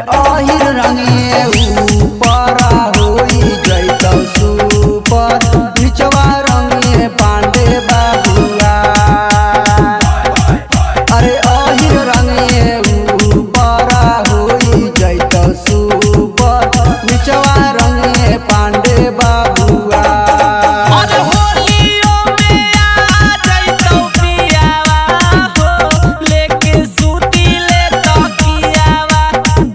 अहिर रंगे ऊपर होई जैतौ सुपर, निचवा रंगे पांडे बाबुआ। अरे अहिर रंगे ऊपर होई जैतौ सुपर, निचवा रंगे पांडे बाबुआ। और होलियो में आ जैतौ पियावा हो, लेके सूती ले तकियावा।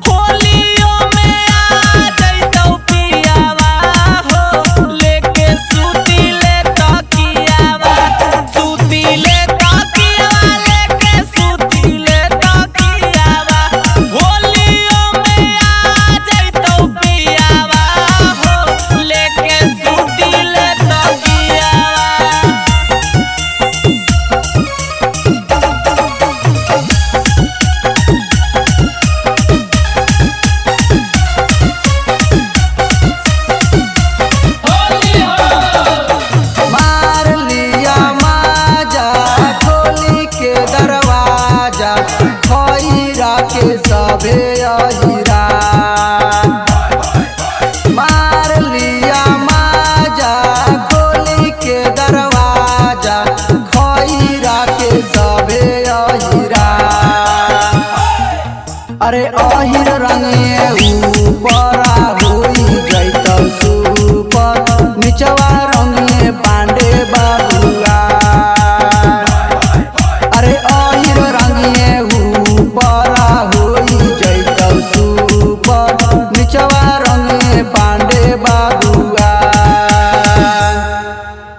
होलियो में आ जैतौ पियावा हो, लेके सूती ले तकियावा। सूती ले तकियावा, लेके सूती ले तकियावा। होलियो में आ जैतौ पियावा हो, लेके सूती ले तकियावा। मार लिया माजा खोली के दरवाजा, खैरा के सभे अहिरा। मार लिया माजा खोली के दरवाजा, खैरा के सभे अहिरा। अरे अहिर रंगे ऊपर होई जैतौ सुपर, निचवा रंगे पांडे बाबुआ। अरे अहिर रंगे ऊपर होई जैतौ सुपर, निचवा